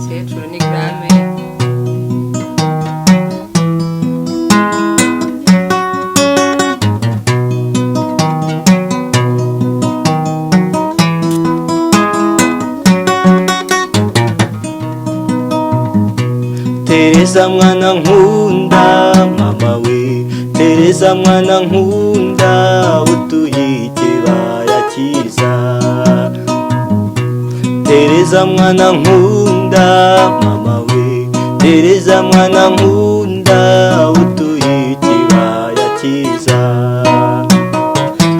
Mukecuru ni grand-mère. Tereza mwana nkunda, mama we, Tereza mwana nkunda, utuye ikibaya cyiza. Tereza mwana nkunda, mama we, Tereza mwana nkunda, utuye ikibaya cyiza.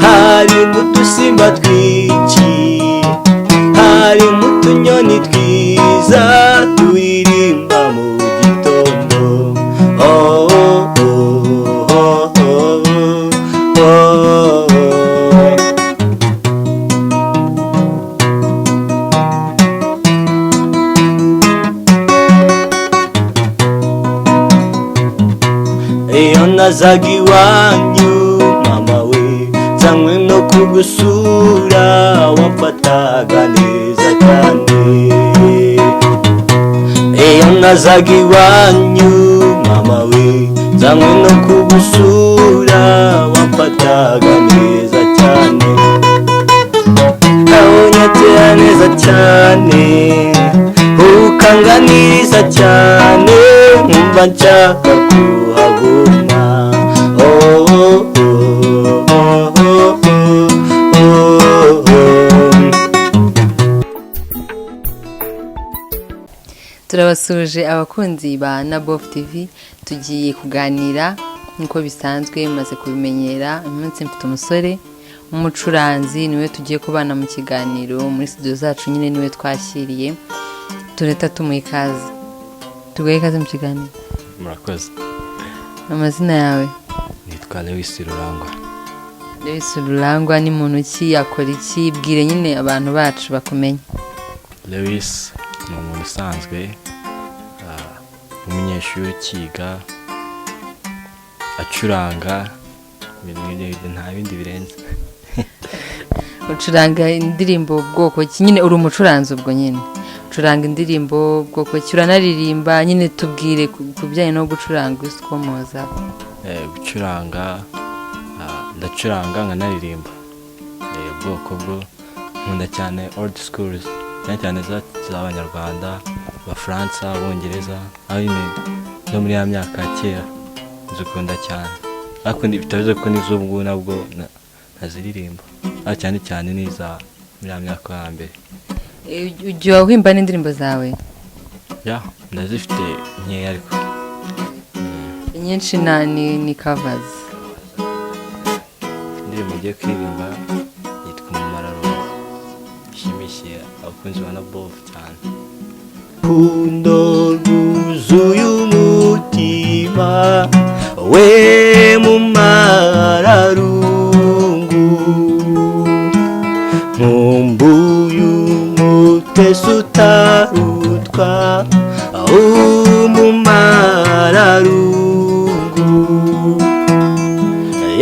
Harimo udusimba twinshi, harimo utunyoni twiza turirimba mu gitondo. Oh, oh, oh, oh, oh, oh. Iyo nazaga iwanyu, mama we, nzanywe no kugusura, wamfataga neza cyane. Iyo nazaga iwanyu, mama we, nzanywe no kugusura, wamfataga neza cyane. Unyakira neza cyane, ukanganiriza cyane, nkumva nshaka kuhaguma. Oh, oh, oh, oh, oh, oh, oh. Turabasuhuje abakunzi ba Nabof TV. Tugiye kuganira nk'uko bisanzwe maze kubimenyera. Uyu munsi mfite umusore w'umucuranzi, niwe tugiye kubana mu kiganiro muri studio zacu nyine, niwe twashyiriye. Tureta tumuha ikaze, tuguhe ikaze mu kiganiro. Murakoze. Amazina yawe? Nitwa Lewis Rurangwa. Lewis Rurangwa ni muntu ki? Yakora iki? Bwire nyine abantu bacu bakumenye. Lewis ni umuntu usanzwe, umunyeshuri ukiga, acuranga ibintu nk'ibyo, nta bindi birenze. Ucuranga indirimbo bwoko ki nyine? Uri umucuranzi, ubwo nyine ucuranga indirimbo bwoko ki? Uranaririmba nyine? Tubwire ku bijyanye no gucuranga usikomoza. Gucuranga, ndacuranga nkanaririmba. Ubwoko bwo nkunda cyane old schools, cyane cyane z'Abanyarwanda, Abafaransa, Abongereza, aho nyine zo muri ya myaka ya kera nzikunda cyane, ariko bitavuze ko n'iz'ubu ngubu nabwo ntaziririmba, ariko cyane cyane n'iza muri ya myaka ya mbere. Ujya uhimba n'indirimbo zawe? Ya, ndazifite nkeya ariko. Inyinshi ni covers. Indirimbo ugiye kuririmba yitwa Umumararungu, ishimishije abakunzi ba Nabofu cyane. Rukundo rwuzuye umutima we, mumararungu, nkumbuye umutesi utarutwa, umumararungu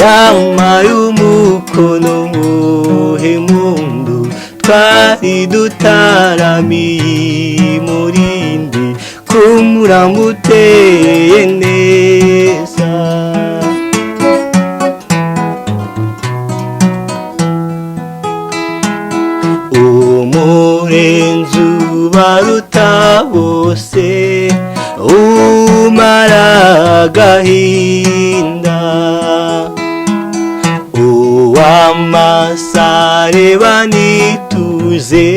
yamaye umukono muhemundu, twari dutaramiye murindi kumuramuteye neza. Umurenzi ubaruta bose, umara agahinda, uwamasare banituze,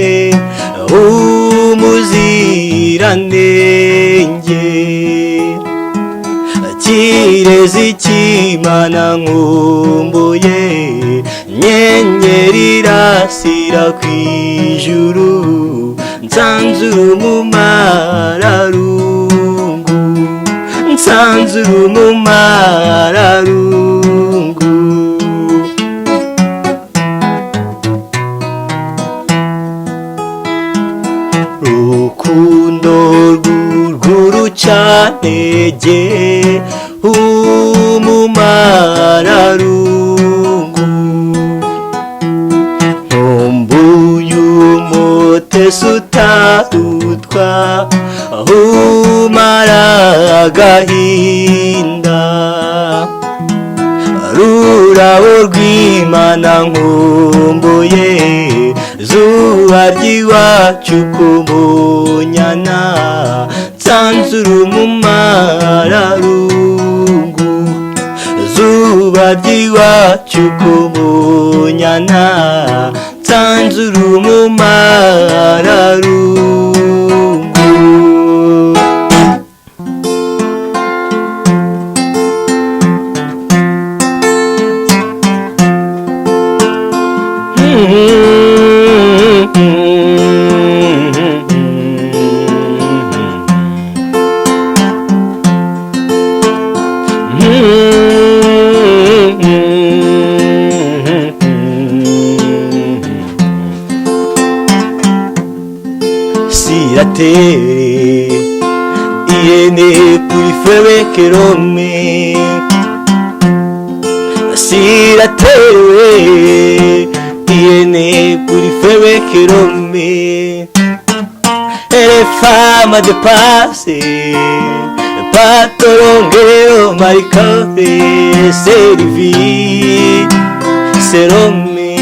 umuziranenge, kirezi cy'Imana nkumbuye, nyenyeri irasira ku ijuru, nsanzura umumararungu, nsanzura umumararungu. Rukundo rw'urucantege, umumararungu, nkumbuye umutesi utarutwa. Umara agahinda, rurabo rw'Imana nkumbuye, zuba ry'iwacu ku Munyana, nsanzura umumararungu. Zuba ry'iwacu ku Munyana, nsanzura umumararungu. Siratere iyene kuri febekerome, siratere iyene kuri febekerome. Ere fama de passe patolongeo maricave servi serome.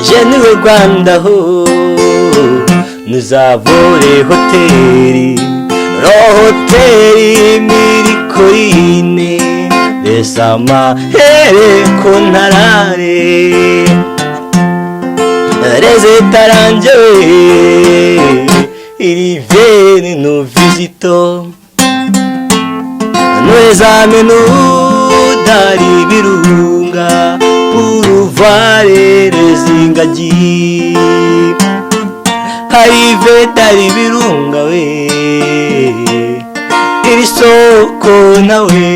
Jeune Rwanda ho nuzavore hoteli ro hoteli mirikorine resama here kontarare rezetaranje irivene no visito no dari birunga puruvare rezingagi harive dari birunga we iri soko nawe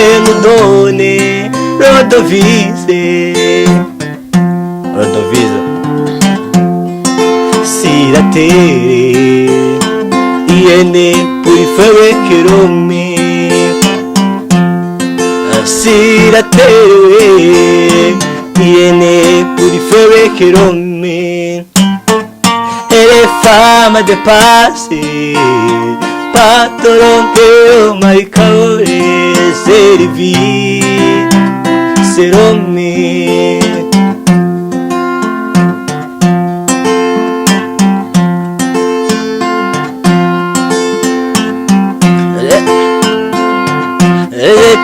enudone rodovise rodovise siratere iyene purifewekerome siratere iyene purifewekerome. Ere fama de passe patoronkeo marikaore servi serome.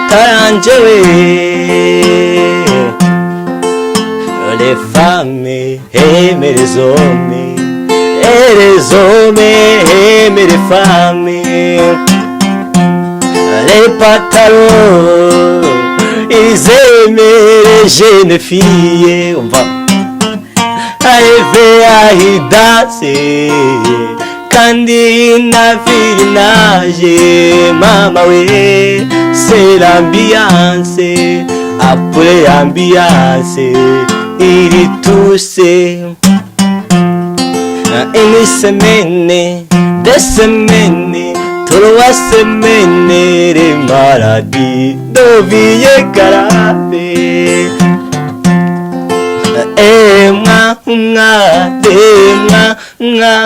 Taranjewe les femmes aiment les hommes et les hommes aiment les femmes. Les pantalons ils aiment les jeunes filles. On va arriver à y danser kandi navirinaje mama we. C'est l'ambiance, après l'ambiance, il est toussé. Une semaine, deux semaines, trois semaines, les maladies deviennent graves. Et moi, moi, deux, moi, moi,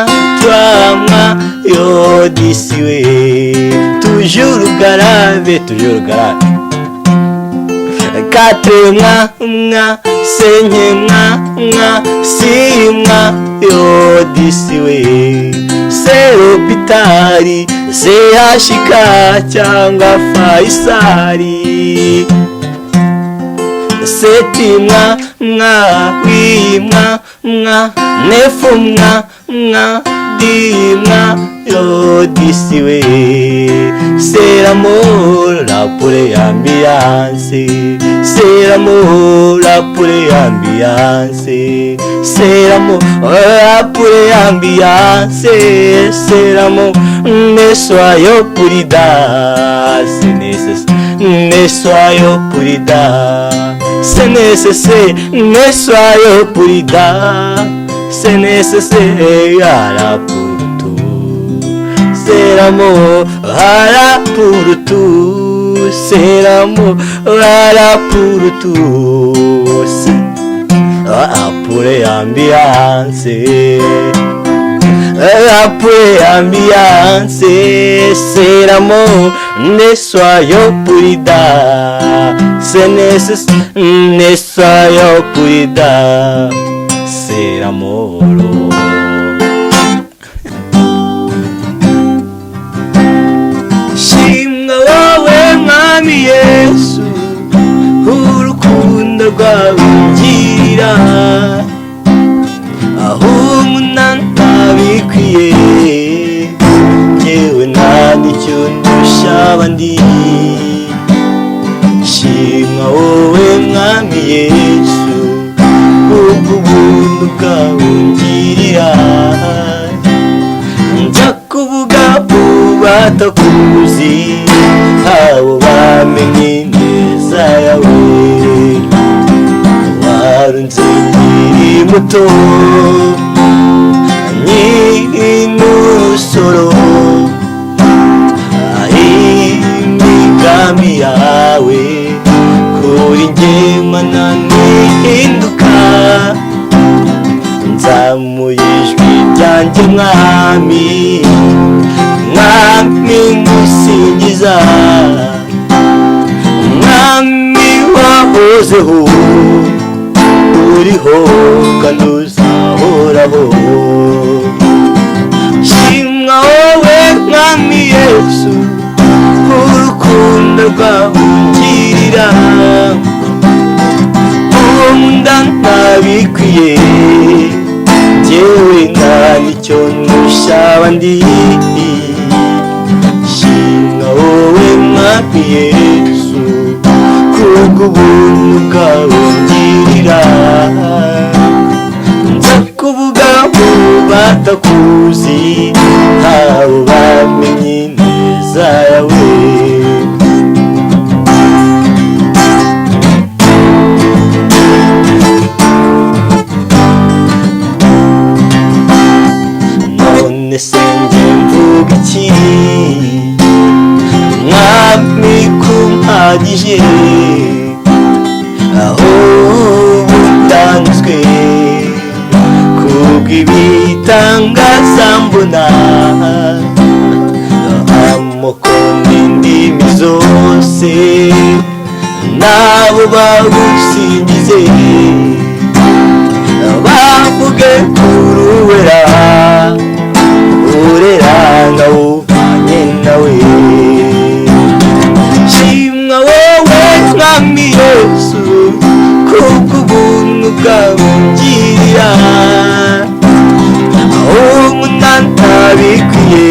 trois, moi, yo disiwe. Toujours grave, toujours grave. 4 mois, mwa, 5 mois, mwa, 6 mois, yo disiwe. C'est l'hôpital, CHK cyangwa Faisal. 7 mois, mwa, 8 mois, mwa, 9 mois, mwa, 10 mois, yo disiwe. C'est l'amour, la pour ambiance. C'est l'amour, la pour ambiance. C'est l'amour, la pour ambiance. C'est l'amour, ne soyons purida. C'est nécessaire, ne soyons purida. C'est nécessaire, ne soyons purida. C'est nécessaire, à la pour tout. C'est l'amour, à la pour tout. C'est l'amour, à la pour tout. Après ambiance, après ambiance, c'est l'amour, ne soyons prudents, c'est nécessaire, ne soyons prudents, c'est l'amour. Shimwa wowe mwami Yesu, urukundo rwawe ungirira, aho umunani ntabikwiye, njyewe nta n'icyo ndusha abandi. Shimwa wowe mwami Yesu, kubw'ubuntu bwawe ungirira, nza kuvuga batakuzi, abo bamenye ineza yawe. Warunze nkiri muto, nkiri n'urusoro, imigambi yawe kuri njye mana ntihinduka. Nzamuye ijwi ryanjye mwami, mwami ngusingiza, mwami wahozeho, uriho kandi uzahoraho. Shimwa wowe mwami Yesu, urukundo rwawe ungirira, uwo ntabikwiye, njyewe nta n'icyo ndusha abandi. Shimwa wowe mwami Yesu, kubw'ubuntu bwawe ungirira, nza kuvuga batakuzi, abo bamenye ineza yawe. None se njye mvuga iki mwami kumpagije, aho utanzwe kubw'ibitangaza mbona, amoko n'indimi zose nabo bagusingize, bavuge kuruwera urera nkawubanye nawe. Shimwa wowe mwami Yesu, kubw'ubuntu bwawe ungirira, aho umunani ntabikwiye,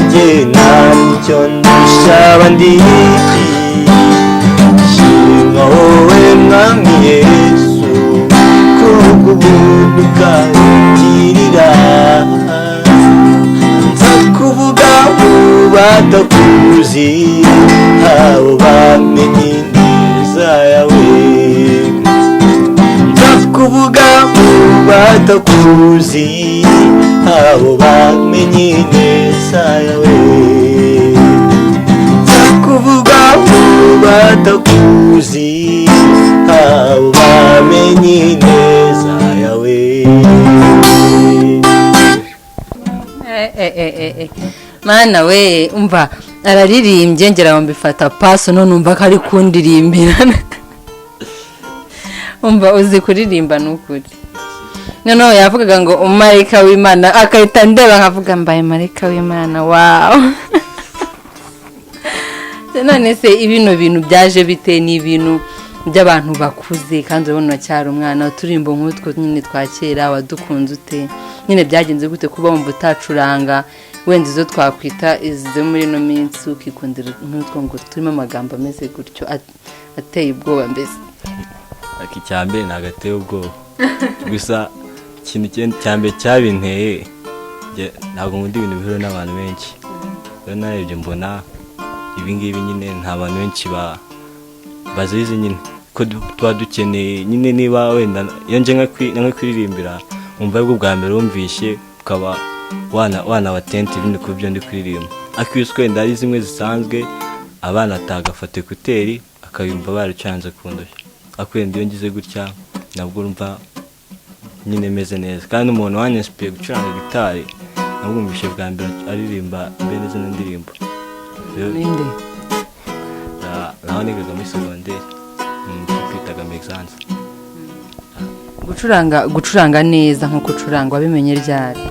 njye nta n'icyo ndusha abandi. Shimwa wowe mwami Yesu, kubw'ubuntu bwawe ungirira, nza kuvuga batakuzi, abo bamenye ineza yawe. Nza kuvuga batakuzi, abo bamenye ineza yawe. Nza kuvuga batakuzi, abo bamenye ineza yawe. Mana we, umva araririmbye ngera ngo mbifata paso, none umva ko ari kundirimbira. Umva uzi kuririmba n'ukuri. Noneho yavugaga ngo umumarayika w'Imana, akahita ndeba nkavuga mbaye marayika w'Imana, wow. None se ibino bintu byaje bite? Ni ibintu by'abantu bakuze kandi urabona uracyari umwana, uturirimbo nk'utwo nyine twa kera wadukunze ute? Nyine byagenze gute kuba wumva utacuranga wenda izo twakwita izo muri ino minsi, ukikundira nk'utwo ngo turimo amagambo ameze gutyo ateye ubwoba mbese? Ariko icya mbere ntabwo ateye ubwoba, gusa ikintu cya mbere cyabinteye, ntabwo nkunda ibintu bihuriweho n'abantu benshi. Rero narebye mbona ibi ngibi nyine nta bantu benshi bazizi nyine, ko tuba dukeneye nyine, niba wenda iyo nje nka kuririmbira wumva aribwo bwa mbere wumvishe, ukaba wana attentive ibindi ku byo ndi kuririmba. Ariko iyo wenda ari zimwe zisanzwe, abana atagafata écouteurs akayumva baracanze kundusha. Ariko wenda iyo ngize gutya Nabwo urumva nyine meze neza. Kandi umuntu wanyinspiriye gucuranga gitari, namwumvise bwa mbere aririmba bene zino ndirimbo. Rero, Ninde? Naho nigaga muri segonderi, twitaga Mexanse. Gucuranga neza nk'uko ucuranga, wabimenye ryari?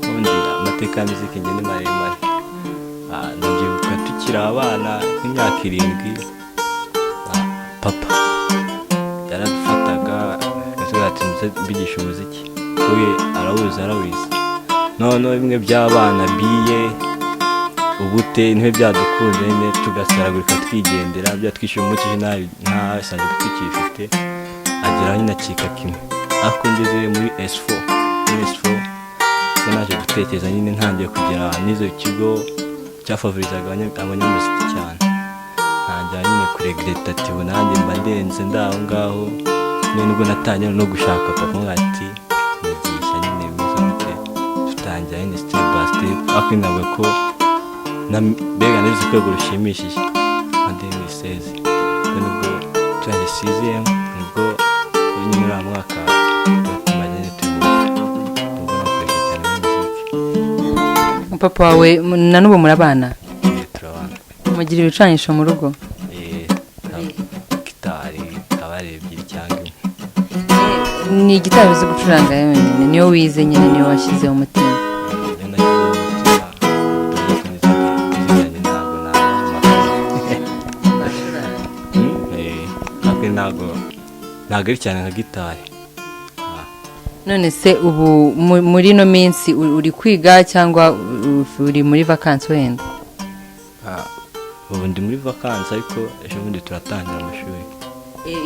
Ubundi amateka ya muziki njye ni maremare. Ndabyibuka tukiri abana, nk'imyaka 7, papa yaradufataga akatubwira ati: "Muze mbigisha umuziki." We arawuzi, arawize. Noneho bimwe by'abana biye ubute niwe byadukunze nyine, tugasaragurika twigendera, byatwishyura umunsi nta sanzwe tukifite, ageraho nyine acika kimwe. Ariko ngeze muri S4, muri S4 nibwo naje gutekereza nyine, ntangiye kugera nize ikigo cyafavorizaga abanyamuziki cyane, ntangira nyine kuregreta ati: "Ubu nanjye mba ndenze ndaho ngaho." Nyine nibwo natangira no gushaka papa ngo ati: "Nyigisha nyine bimeze gute?" Tutangira nyine step by step, ariko navuga ko mbega nageze ku rwego rushimishije nka 2016. Ubwo nibwo turangiye sixième, nibwo nyine uriya mwaka tumaze nyine turi nubwo nakoresha cyane muri muziki. Papa wawe na n'ubu murabana? Eh, turabana. Mugira ibicurangisho mu rugo? Eh, gitari aba ari ebyiri cyangwa imwe. Ni gitari uzi gucuranga yonyine? Niyo wize nyine, niyo washyizeho umutima? Niyo nashyizeho umutima, utavuze ko n'izindi ntabwo naba. Ariko ntabwo ari cyane nka gitari. None se ubu muri ino minsi uri kwiga cyangwa uri muri vakansi wenda? Ubu ndi muri vakansi, ariko ejo bundi turatangira amashuri.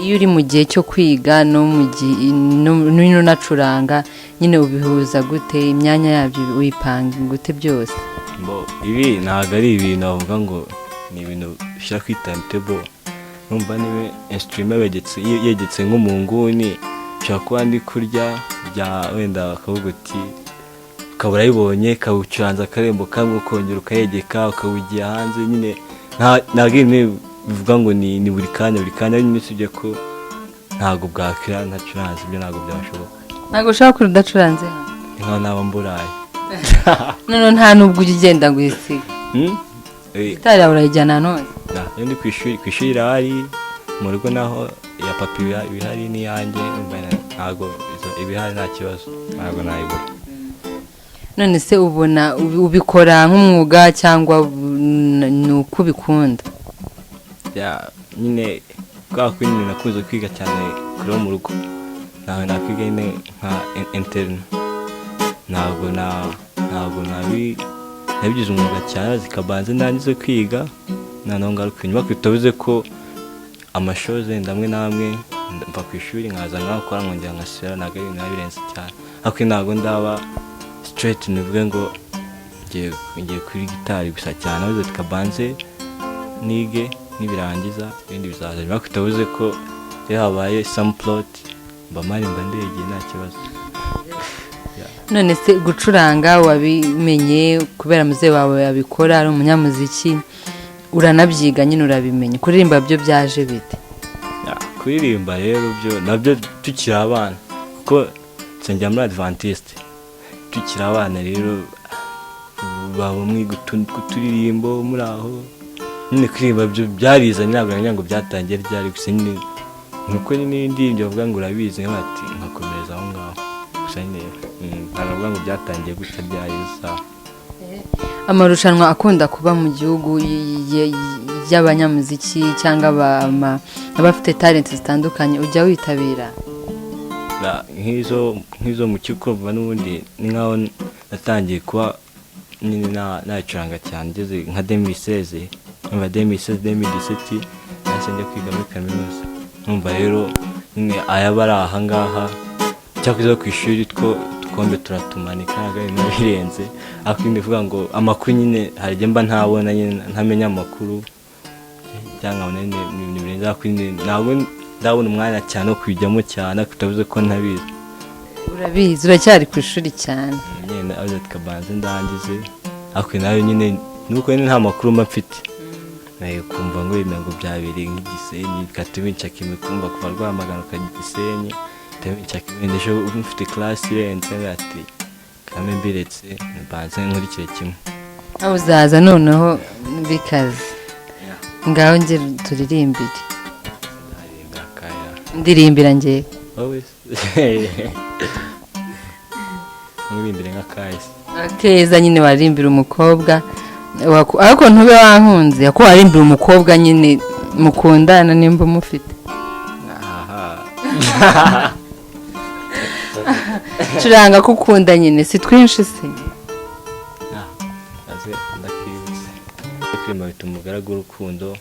Iyo uri mu gihe cyo kwiga no mu gihe unacuranga nyine, ubihuza gute? Imyanya yabyo uyipanga gute byose? Mbo, ibi ntabwo ari ibintu bavuga ngo ni ibintu ushyira kuri timetable. Numva niba instrument yegetse nko mu nguni, nshobora kuba ndi kurya bya wenda bakavuga uti ukaba urayibonye, ukawucuranza akarembo kamwe, ukongera ukayegeka, ukawugira hanze nyine. Ntabwo ibintu bivuga ngo ni buri kanya buri kanya nyine, usibye ko ntabwo bwakwira ntacuranze, ibyo ntabwo byashoboka. Ntabwo ushobora kure udacuranze? Ni nkaho naba mburaye. Noneho nta n'ubwo ujya ugenda ngo uyisige? Hmm? Gitari yawe urayijyana ahantu hose? Iyo ndi ku ishuri, ku ishuri irahari, mu rugo naho iya papa ibihari n'iyanjye. Umva ntabwo ibihari nta kibazo, ntabwo nayibura. None se ubona ubikora nk'umwuga cyangwa ni uko ubikunda? Ya, nyine kubera ko nyine nakunze kwiga cyane kure yo mu rugo, ntabwo nakwiga nyine nka interne, ntabwo nabigize umwuga cyane. Zikabanze ndangize kwiga, noneho ngaruka inyuma. Bitavuze ko amashoze wenda amwe n'amwe mva ku ishuri nkaza nkakora, nkongera ngasubira. Ntabwo ari ibintu biba birenze cyane, ariko ntabwo ndaba straight nivuge ngo ngiye kuri gitari gusa cyane. Ahubwo tukabanze nige, nibirangiza ibindi bizaza nyuma. Ariko bitavuze ko iyo habaye some plot mba mpari, mba ndegeye, nta kibazo. None se gucuranga wabimenye kubera muzehe wawe yabikora, ari umunyamuziki, uranabyiga nyine urabimenya. Kuririmba byo byaje bite? Ya, kuririmba rero byo nabyo tukiri abana, kuko nsengera muri Adventiste. Tukiri abana rero baba mwiga uturirimbo muri aho nyine. Kuririmba byo byarizanye, ntabwo namenya ngo byatangiye ryari, gusa nyine nuko nyine indirimbo bavuga ngo urabizi, nkavuga ati nkakomereza aho ngaho gusa nyine. Ntabwo navuga ngo byatangiye gutya ryari sawa. Amarushanwa akunda kuba mu gihugu y'abanyamuziki cyangwa abafite talent zitandukanye, ujya witabira? Nk'izo mu kigo kuva n'ubundi ni nkaho natangiye kuba nyine nacuranga cyane ngeze nka 2016, numva 2016, 2017 nahise njya kwiga muri kaminuza. Numva rero nyine ayaba ari aha ngaha cyangwa ku ishuri two udukombe turatumanika, ntabwo ari ibintu birenze. Ariko nyine bivuga ngo amakuru nyine hari igihe mba ntabona nyine, ntamenya amakuru cyangwa nkabona nyine ni ibintu birenze. Ariko nyine ntabwo ndabona umwanya cyane wo kubijyamo cyane, ariko utavuze ko ntabizi. Urabizi, uracyari ku ishuri cyane. Nyine avuze ati kabanze ndangize, ariko nayo nyine nuko nyine nta makuru mba mfite. Kumva ngo ibintu byabiri nk'igisenyi bigatuma incaka imikumba kuva Rwamagana ukajya Gisenyi, bituma incaka imwe. Ejo mfite class irenze, ati kame mbiretse mbanze nkurikire kimwe. Aho uzaza noneho bikaze. Ngaho nge turirimbire. Ndaririmba akaya? Ndirimbira ngewe. Wowe nkuririmbire nk'akahise? Akeza nyine waririmbira umukobwa ariko ntube wankunze ko waririmbira umukobwa nyine mukundana, nimba umufite. Aha. Curanga ko ukunda nyine, si twinshi se? Aze ndakibutse. Kwima bituma umugaragu w'urukundo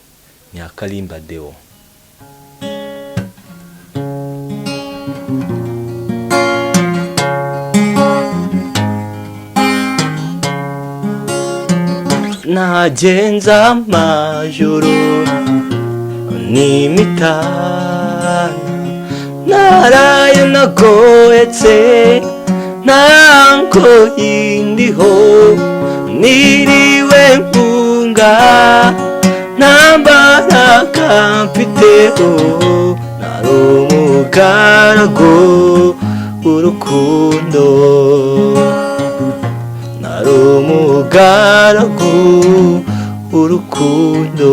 ni Akarimba Deo. Nagenza amajoro n'imitana, naraye nagohetse, ntango yindiho, niriwe mpunga, nta mbaraga mfiteho, nari umugaragu w'urukundo, nari umugaragu w'urukundo.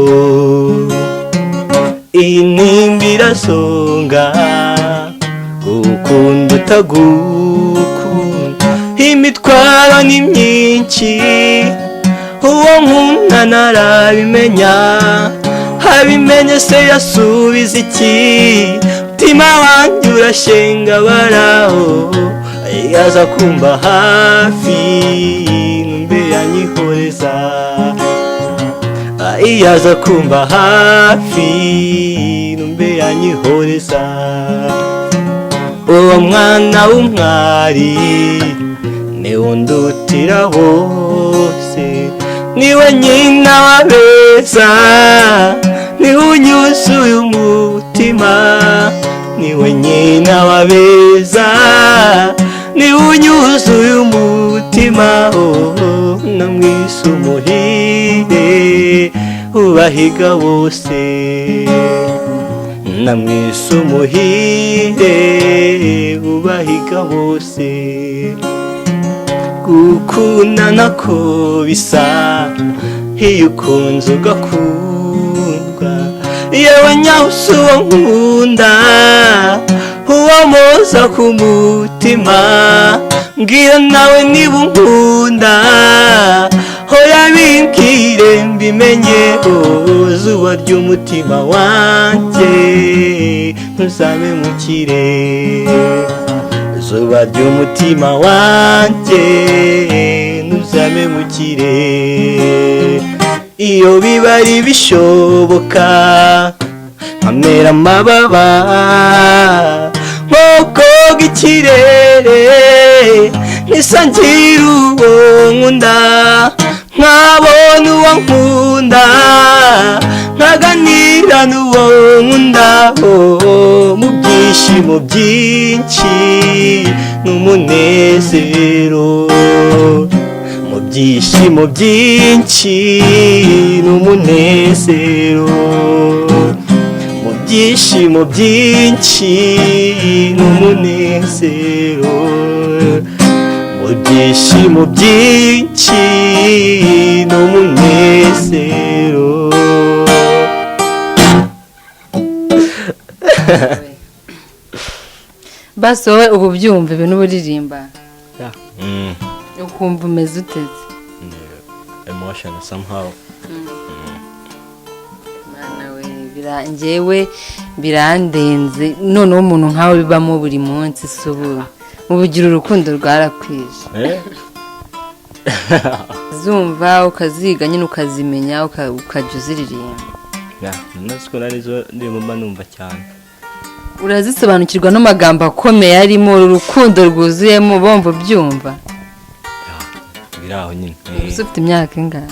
Iyi ntimba irasonga, gukunda utagukunda, imitwaro ni myinshi, uwo nkunda ntarabimenya, abimenye se yasubiza iki? Mutima wanjye urashenga baraho, yaza kumba hafi numbe yanyihoreza, yaza kumba hafi numbe yanyihoreza. Uwo mwana w'umwari niwe undutira hose, niwe nyina w'abeza, niwe unyuzuye umutima, niwe nyina w'abeza, niwe unyuzuye umutima. Oh, namwise umuhire ubahiga bose, namwise umuhire ubahiga bose. Gukundana ko bisa, iyo ukunze ugakundwa, yewe nyawusi uwo nkunda, uwo muza ku mutima, mbwira nawe niba unkunda, hoya bimbwire mbimenye. Oh, zuba ry'umutima wanjye ntuzabe mukire, zuba ry'umutima wanjye ntuzabe mukire. Iyo biba ari bishoboka nkamera amababa nkokoga ikirere, ntisangira uwo nkunda, nkabona uwo nkunda, nkaganira n'uwo nkunda, oh, mu byishimo byinshi n'umunezero, mu byishimo byinshi n'umunezero, mu byishimo byinshi n'umunezero, mu byishimo byinshi n'umunezero. Basi wowe ubu byumva ibintu uba uririmba, ukumva umeze uteze? Emotion somehow. Mwana we, njyewe birandenze. Noneho umuntu nkawe bibamo buri munsi, si ubu ubugira urukundo rwarakwije. Eh? Zumva ukaziga nyine, ukazimenya, ukajya uziririmba. Yeah, nazi ko narizo ndimo mba numva cyane. Urazisobanukirwa n'amagambo akomeye arimo, uru rukundo rwuzuyemo, bumva ubyumva? Yeah, biri aho nyine. Ubu ufite imyaka ingahe?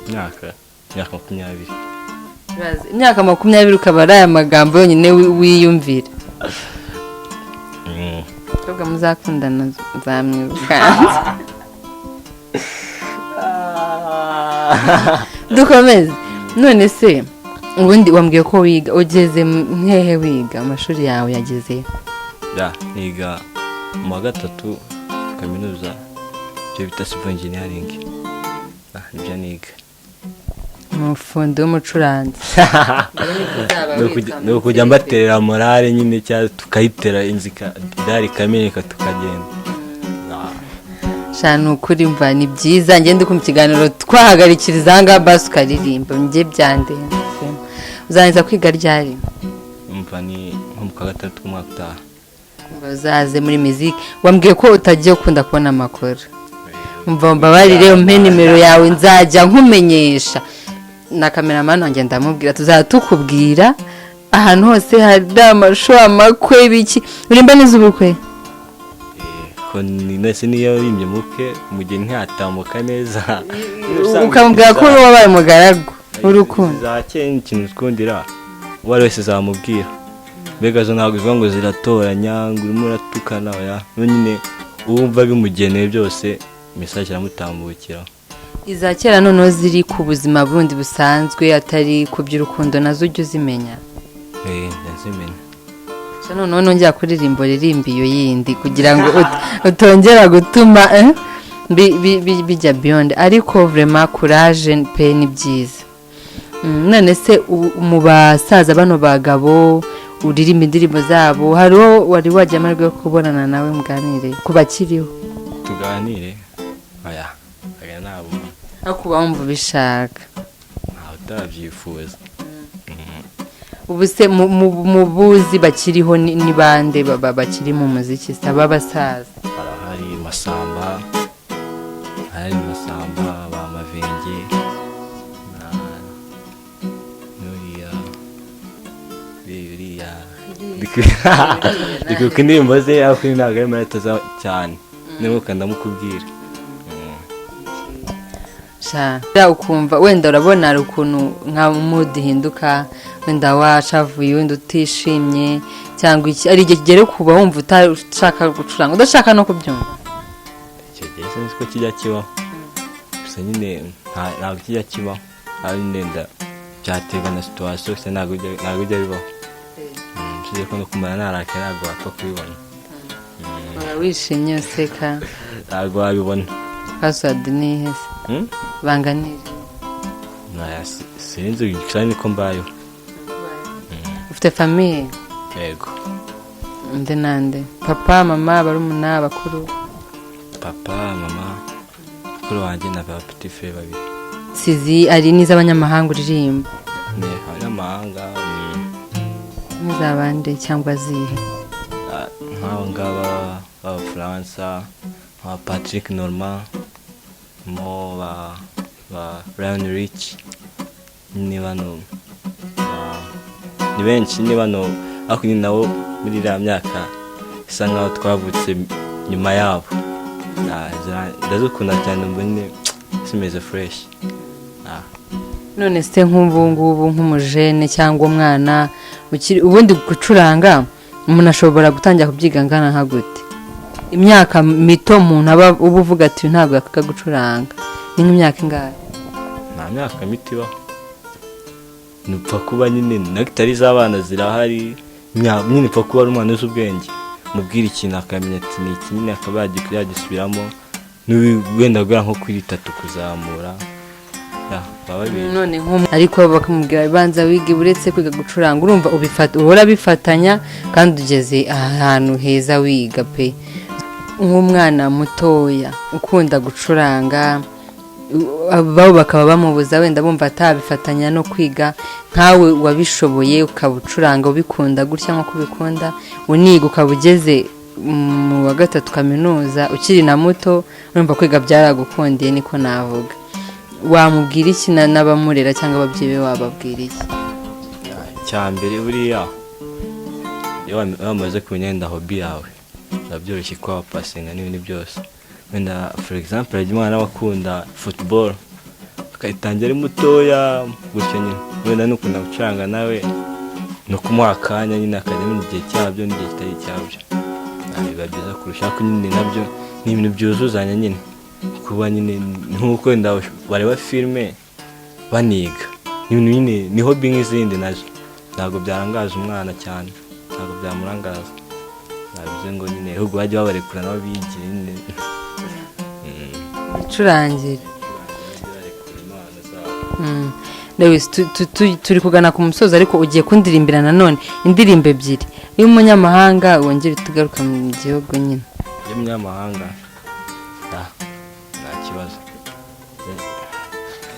Imyaka 20. Urazi, imyaka 20 ukaba ari aya magambo yonyine wiyumvira. Umukobwa muzakundana nzamwirukansa. Dukomeze. None se ubundi wambwiye ko wiga, ugeze hehe wiga? Amashuri yawe yageze? Ya, niga mu wa gatatu kaminuza, ibyo bita civil engineering. Nibyo niga. Umufundi w'umucuranzi. Ni ukujya mbaterera morale nyine, cyangwa tukayitera inzu idari ikameneka tukagenda. Sha, ni ukuri mva ni byiza. Ngende kumva ikiganiro twahagarikiriza aha ngaha, basi ukaririmba, njye byandenze. Uzangiza kwiga ryari? Umva, ni nko mu kwa gatandatu k'umwaka utaha. Uzaze muri miziki. Wambwiye ko utagiye ukunda kubona amakuru. Umva, mbabarire, umpe nimero yawe, nzajya nkumenyesha na cameraman wanjye, ndamubwira tuzajya tukubwira ahantu hose hari amashow, amakwe, biki. Urimba neza ubukwe? Ko ni nese niyo yimbye mukwe, umugeni ntiyatambuka neza. Ukamubwira ko uri wabaye umugaragu w'urukundo. Za kera, ikintu zikundira uwo ari wese zamubwira, mbega zo ntabwo zivuga ngo ziratoranya, ngo urimo uratukana. Oya, no nyine uwumva bimugeneye byose, message iramutambukira. Iza kera noneho ziri ku buzima bundi busanzwe, atari ku by'urukundo, nazo ujya uzimenya? Eh, ndazimenya. Sha, noneho nongera kuririmba, uririmba iyo yindi kugira ngo utongera gutuma bijya beyond. Ariko vraiment courage pe, ni byiza. None se mu basaza bano bagabo uririmba indirimbo zabo, hari uwo wari wajya amahirwe yo kubonana nawe muganire ku bakiriho? Tuganire? Oya, aya ntabwo. Ariko uba wumva ubishaka? Ntawe utabyifuza. Ubu se mu buzi bakiriho ni bande bakiri mu muziki se b'abasaza? Harahari Masamba, harahari Masamba, ba Mavenge na n'uriya uriya ndi kwibuka indirimbo ze, ariko ntabwo ari marita cyane, nibuka ndamukubwira. Sha, ukumva wenda urabona hari ukuntu nka mood ihinduka, wenda washavuye, wenda utishimye cyangwa iki, ari igihe kigera kuba wumva utashaka gucuranga, udashaka no kubyumva? Icyo gihe sinzi ko kijya kibaho, gusa nyine ntabwo kijya kibaho, aho nyine byaterwa na situation, gusa ntabwo bijya bibaho. Usibye ko no kumara narakaye ntabwo wapfa kubibona. Uhora wishimye, useka. Ntabwo wabibona. Password ni ihe se? Hmm? Banganire. Naya, sinzi, gusa niko mbayeho. Ufite famille? Yego. Nde nande? Papa, mama, barumuna, bakuru? Papa, mama, mukuru wanjye na ba petit frère babiri. Sizi ari n'iz'abanyamahanga uririmba? Ni abanyamahanga. N'iz'abandi cyangwa zihe? Nk'aba ngaba b'Abafaransa, nka Patrick Normand, mo ba Lionel Richie, ni bano ni benshi, ni bano, ariko ni nabo muri iriya myaka isa nkaho twavutse nyuma yabo. Ndazikunda cyane, mbone zimeze fresh. None se nk'ubu ngubu, nk'umujene cyangwa umwana ukiri, ubundi gucuranga umuntu ashobora gutangira kubyiga angana nka gute? Imyaka mito umuntu aba uba uvuga ati: "Uyu ntabwo yakwiga gucuranga," ni nk'imyaka ingahe? Nta myaka mito ibaho, nupfa kuba nyine na gitari z'abana zirahari. Nyine upfa kuba ari umwana uzi ubwenge, mubwira ikintu akamenya ati ni iki, nyine akaba yagisubiramo. Wenda guhera nko kuri 3 kuzamura, ya, baba babizi. None ariko bakamubwira banza wige, uretse kwiga gucuranga, urumva ubifata, uhora bifatanya kandi ugeze ahantu heza wiga pe. Nk'umwana mutoya ukunda gucuranga, bo bakaba bamubuza, wenda bumva atabifatanya no kwiga, nkawe wabishoboye ukaba ucuranga ubikunda gutya nk'uko ubikunda, uniga ukaba ugeze mu wa gatatu kaminuza ukiri na muto, urumva kwiga byaragukundiye, niko navuga. Wamubwira iki n'abamurera cyangwa ababyeyi be, wababwira iki? Icya mbere, buriya iyo wamaze kumenya wenda hobby yawe, biba byoroshye kuba wapasinga n'ibindi byose. Wenda for example, hari umwana aba akunda football akayitangira ari mutoya gutyo nyine, wenda n'ukunda gucuranga nawe ni ukumuha akanya nyine akajya amenya igihe cyabyo n'igihe kitari icyabyo. Biba byiza kurusha, ariko nyine nabyo ni ibintu byuzuzanya nyine, kuba nyine nk'uko wenda bareba filime baniga. Ni ibintu nyine, ni hobby nk'izindi nazo. Ntabwo byarangaza umwana cyane, ntabwo byamurangaza. Nabivuze ngo nyine ahubwo bajye babarekura nabo bigire nyine. Icurangire. Bajye barekura impano zabo. Lewis, turi kugana ku musozo, ariko ugiye kundirimbira nanone indirimbo ebyiri y'umunyamahanga, wongere tugaruka mu gihugu nyine. Y'umunyamahanga, ah, nta kibazo,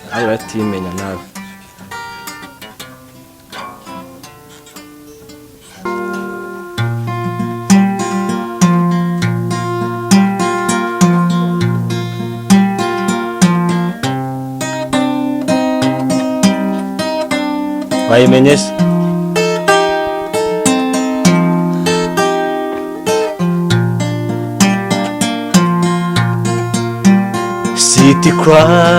nawe uratimenya nawe. Wayimenye se? City cry.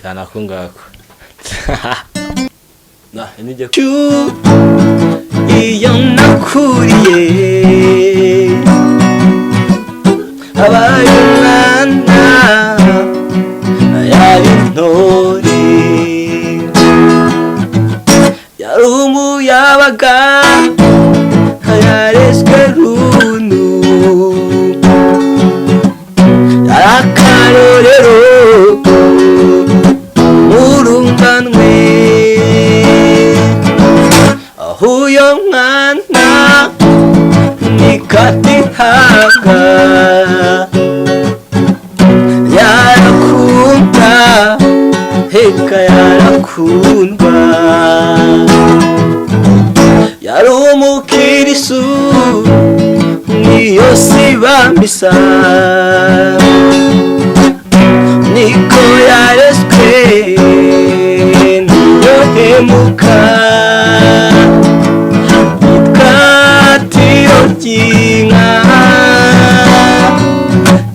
Cyane ako ngako. Na, nijye. Chu iyo nakuriye abaye umwana yari intore, yari umuyabaga, yarezwe runtu, yari akarorero urunganwe. Aho uyo mwana nikatihaga yarakunda, heka yarakundwa, yari umukirisu niyo sibamisa, niko yarezwe, ntiyohemuka. Yitwa ry'inka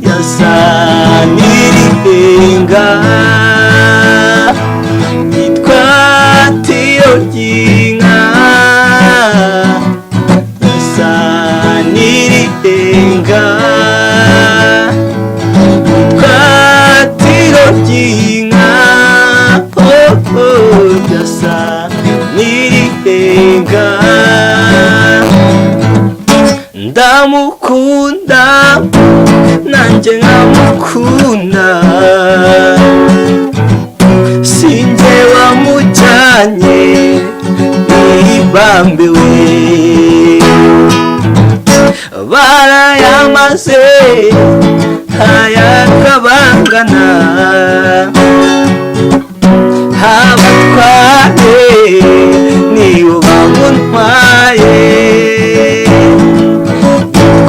yasa n'irirenga, yitwa tiro ry'inka yasa n'irirenga, yitwa tiro ry'inka, oh, oh, yasa n'irirenga. Ndamukunda nanjye nkamukunda, sinjye wamujyanye nibambiwe, barayamaze ayakabangana, abatware nibo bamuntwaye.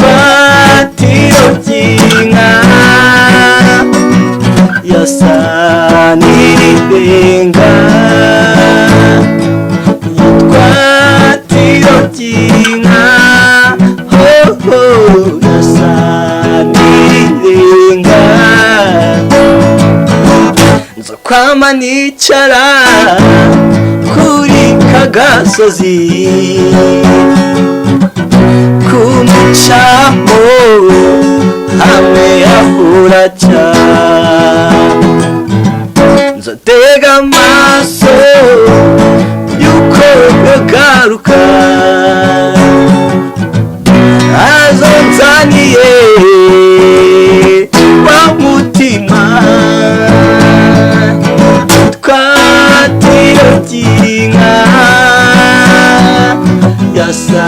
Twatiro ry'inka yasa n'irirenga, yitwa tiro ry'inka, ho ho, yasa n'irirenga. Nzokwama nicara kuri kagasozi ku mucamo hamwe yahuraca. Nzotega amaso yuko yogaruka azonzaniye wa mutima twatiro ry'inka yasa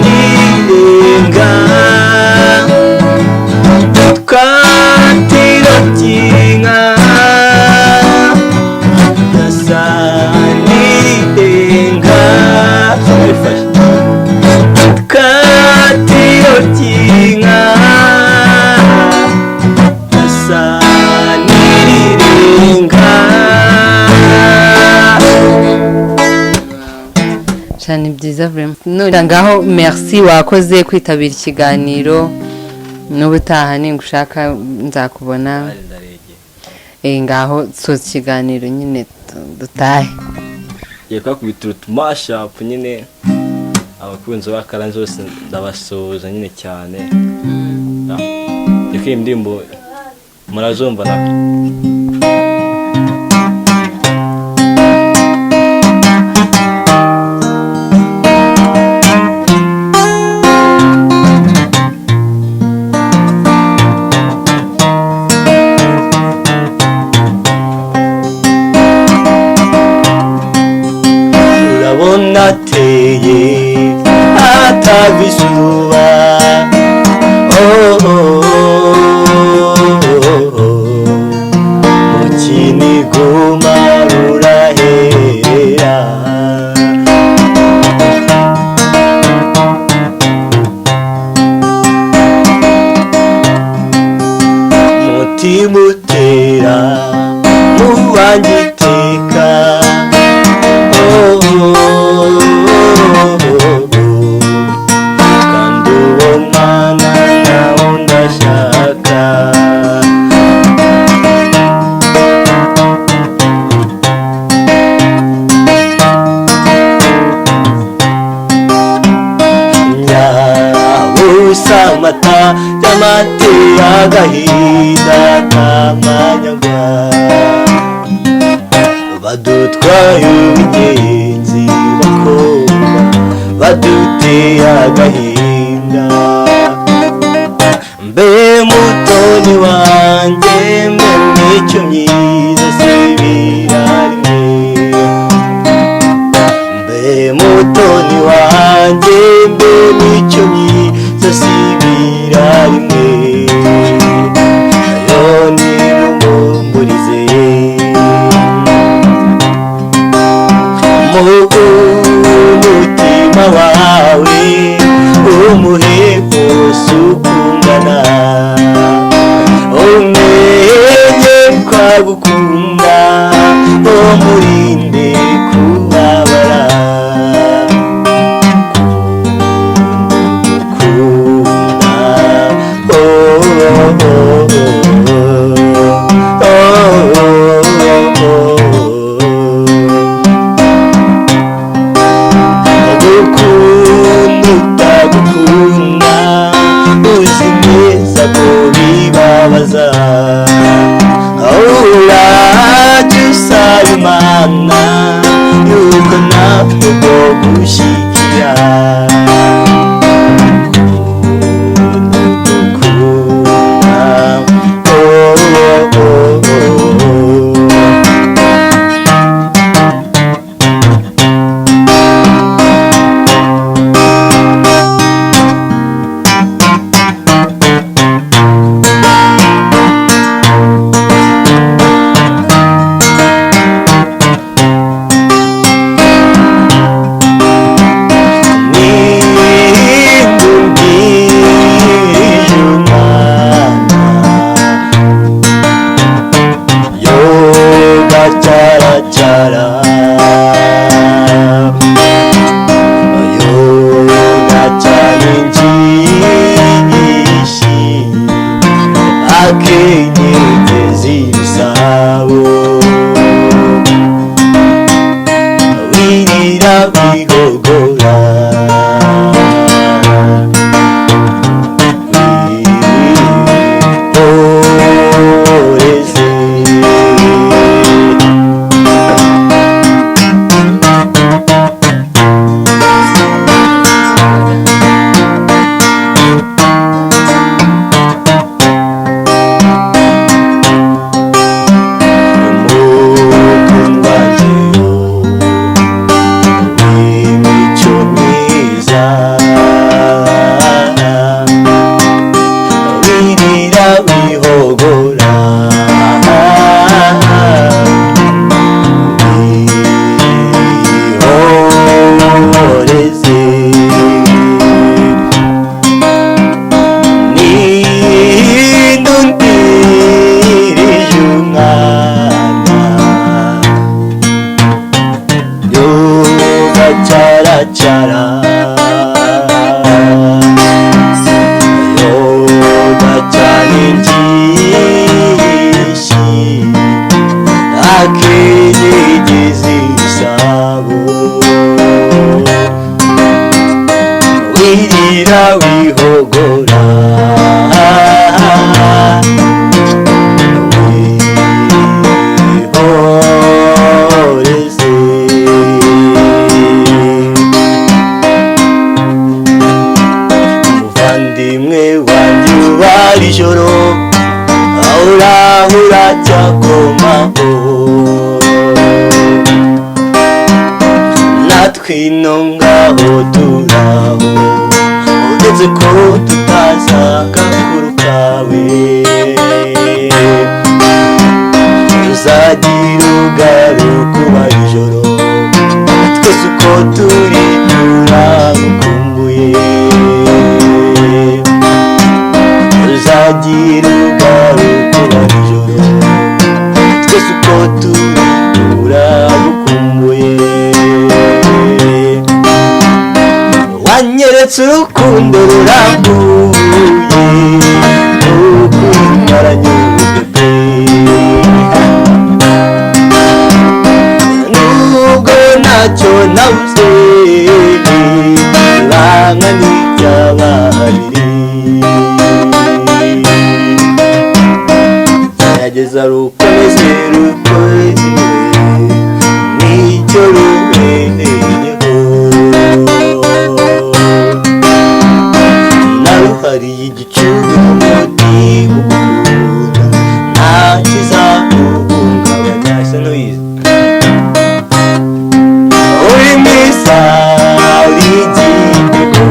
n'irenga, twatiro ry'inka yasa n'irenga, twatiro ry'inka yasa n'irenga. Cyane byiza vraiment. None ngaho merci, wakoze kwitabira ikiganiro, n'ubutaha ningushaka nzakubona. Ndaregeye. Ngaho soza ikiganiro nyine dutahe. Ngiye kubakubita utumashapu nyine, abakunzi ba Karanzi bose ndabasuhuza nyine cyane. Reka iyi ndirimbo murazumva nako. Urabona ateye atava izuba, oh, oh, oh, oh. Mu kiniguma rurahera, mutima utera mu wanjye iteka, oh, oh, oh, oh. Kandi uwo mwana nawo ndashaka. Nyabusa amata y'amate y'agahinda k'amanyagwa, badutwaye ubugenzi bakobwa, baduteye agahinda. Mbe mutoni wanjye, mbe mico myiza, subira rimwe. Mbe mutoni wanjye, mbe mico myiza, subira rimwe. Ayo nimumpumurize mu mutima wawe, umuhe wose ukungana, umenye kwagukunda, umurinde kubabara. Kunda, oh, oh, oh, oh, oh, oh, oh. Gukunda utagukunda, uzi neza ko bibabaza. Urajya usaba Imana yuko nawe bwo gushyikira. Gukunda, oh, oh, oh, oh. Yoga chara chara, yoga challenge, akenyegeza. Igisabo, wirira wihogora, wihoreze. Umukundwa jewe w'imico myiza, wirira wihogora, wihoreze. Nindundirije umwana yogacaracara, yogacana injishi, akinyigiza isabo, wirira wihogora, wihoreze. Umuvandimwe wanjye ubara ijoro, urahura cyakomaho, natwe ino ngaho turaho, uretse ko tutazi agakuru kawe. Uzagira ugaruka uba ijoro, twese uko turi turagukumbuye. Uzagira ugaruka uba ijoro, twese uko turi turagukumbuye. Wanyeretse urukundo rurambuye, ukuri naranyuzwe pe. Nubwo ntacyo nabuze, ibanga ni iry'ababiri. Gerageza rukomeze rukomeze, nicyo rubereyeho. Naruhariye igicumbi umutima ugukunda, nta kizaguhungabanya. Ese ntubizi? Uri mwiza, uri igitego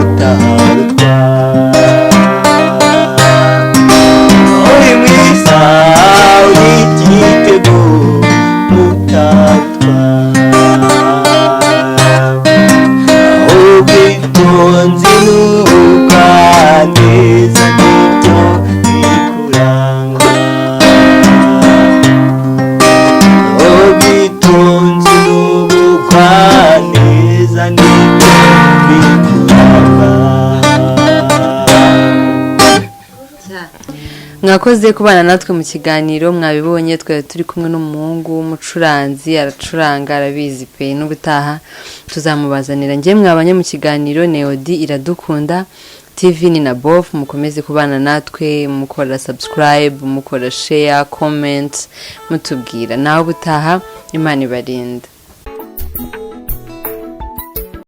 utarutwa. Uri mwiza, uri igitego utarutwa. Ubwitonzi n'ubugwaneza nibyo bikuranga, ubwitonzi n'ubugwaneza nibyo bikuranga. Mwakoze kubana natwe mu kiganiro. Mwabibonye, twari turi kumwe n'umuhungu w'umucuranzi, aracuranga, arabizi pe. N'ubutaha tuzamubazanira. Njye mwabanye mu kiganiro Neodi Iradukunda TV ni na Bof. Mukomeze kubana natwe, mukora subscribe, mukora share, comment, mutubwira. Nawe ubutaha, Imana ibarinda.